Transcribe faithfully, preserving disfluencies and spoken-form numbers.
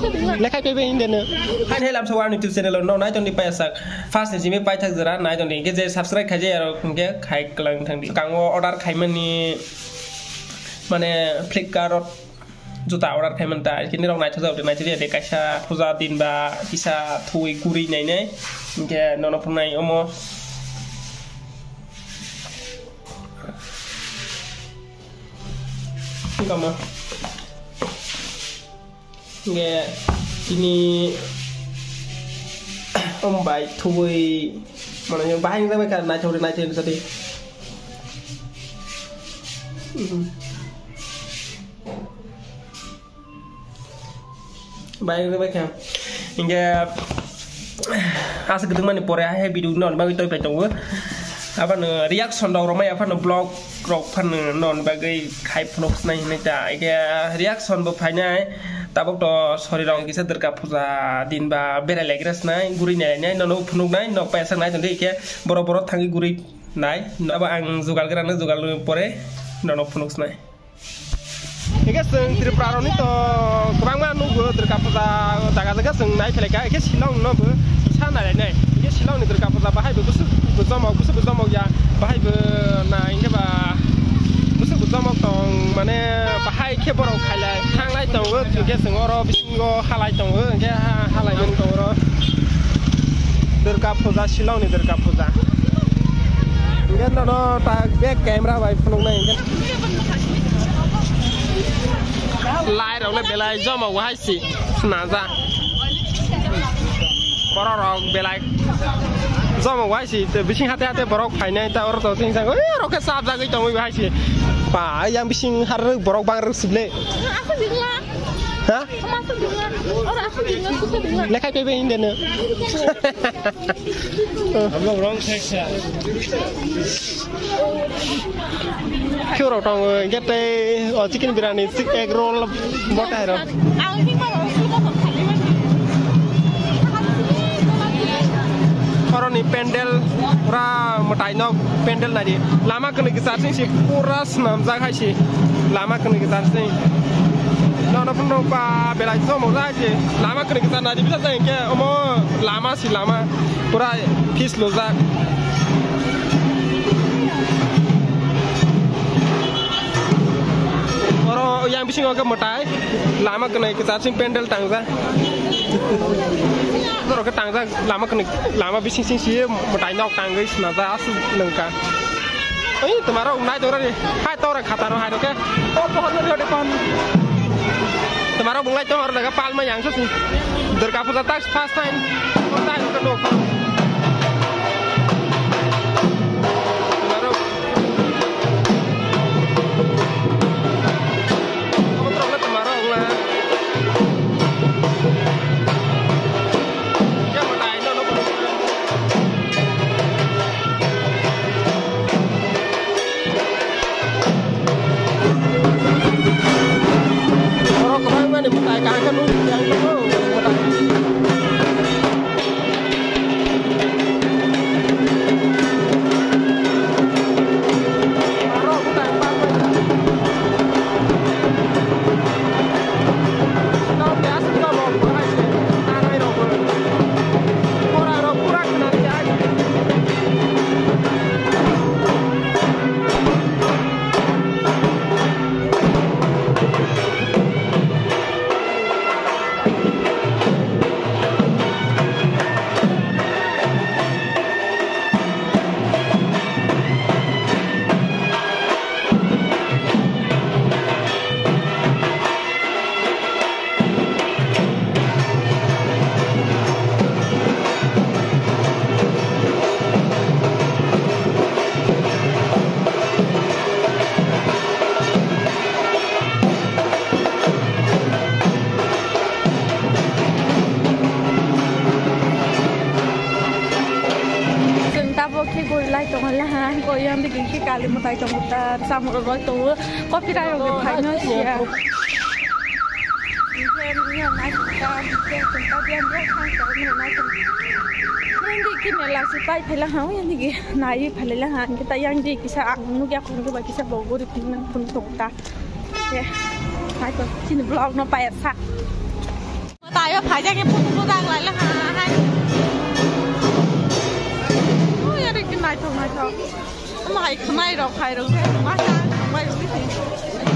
Lekhai pebe hinde no. Hain hai lamsa wani YouTube channel no nai tongdi payasak. First ni jimi paithak jora nai tongdi. Hingke je subscribe khaijai aro hingke khai kwlang thangdi. Kango order khaimani mane Flipkart ot juta order khaimanta. Kini rok naithok jabde naithok jabde kaisa puja din ba kisa thui guri nainai. Hingke nono phunai omo. Gama. Nge ini om bai thui mana yang bahai nang bai kan naithok naithok tadi. Bahai nang bai kan. Inge asa gedung mani pore hai video no bagwi toi pai tongo. Abano reaction rok romai aphano vlog rok phano non bagwi khai phunuk sinai hinui ta. Ike reaction bo phainai. Tabuk to sori rok kisa Durga puja din ba berai lai gra sinai, guri nai nai, nono phunuk nai, nok paisa nai tongdi ike boro boro thangwi guri nai. Abo ang jugal gra no, jugal pore nono phunuk sinai. Ike chwng Tripura rokni to kwbangma nugo Durga puja jaga jaga chwng nai phailai kha, ike Shillong no bo sa nai nai. Ike Shillong ni Durga puja bahai bo bwswk bo jomok, bwswk bo jomok ya, bahai bo na hingke ba bwswk bo jomok tong, mane bahai khe borok khailai thanglai tongo, ike chwng oro bisingo halai tongo, hingke ha-, halai mani tongo oro. Durga puja, Shillong ni Durga puja. Hingke nono ta bek camera bai phunuknai hingke. Lai rok le belai joma wahai si naja. Borok rok belai joma wahai si, te bising hate hate borok phainai ta oro to sing sang, oi rok khe chap jagwi tongwi wahai si. Ba yang bising har borok bang rwk sibile. Ha? Lekhai pebe hinde no. Wrong section. Khe rok tongo, hingke tei o chicken biryani, chick egg roll, botai rok. Oroni pendel, pura mwtai nok pendel nai di. Lama kwnwi kwchar sing si, pura swnamjak hai si. Lama kwnwi kwchar sing. Nono phunuk ba belai somok jai si. Lama kwnwi kwchar nai di, bisa jai hingke omo lama si lama. Pura pis lujak. Oro yang bisingo khe mwtai, lama kwnwi kwchar sing pendel tangjak. Norok khe tangjak, lama kwnwi, lama bising sing si mwtai nok tangwi swnajak aswk nwngkha. Oi, twmarok nai tongrani, hai tora khataro hai rokhe. O pohor nori hode pan. Twmarok bunglai tong aro daga palma yang sasi. Durga puja tak first time. First time ke dok. Twmarok. Twmarok le twmarok la. Oro kwbangmani mwtai kaham khe nukjak ang tongo, mwtai. Chwng tabuk khe gori lai tongo le ha, gori yang digi khe kali mwtai tongo ta, chamung rok roi tongo, copyright rok phaino siya. Yang digi mela si pai phaila ha, yang digi nai phaila ha, kita yang digi kisa ang nugya khum ba kisa bo gori phun phun tongo ta. Ye, hai to, chini vlog no payasa. Ayo, phaijak khe photo photo ang lai le ha hai. Ui, are khe naithok naithok. Omo hai khwnai rok, hai rok khe ma sa bai rok khe.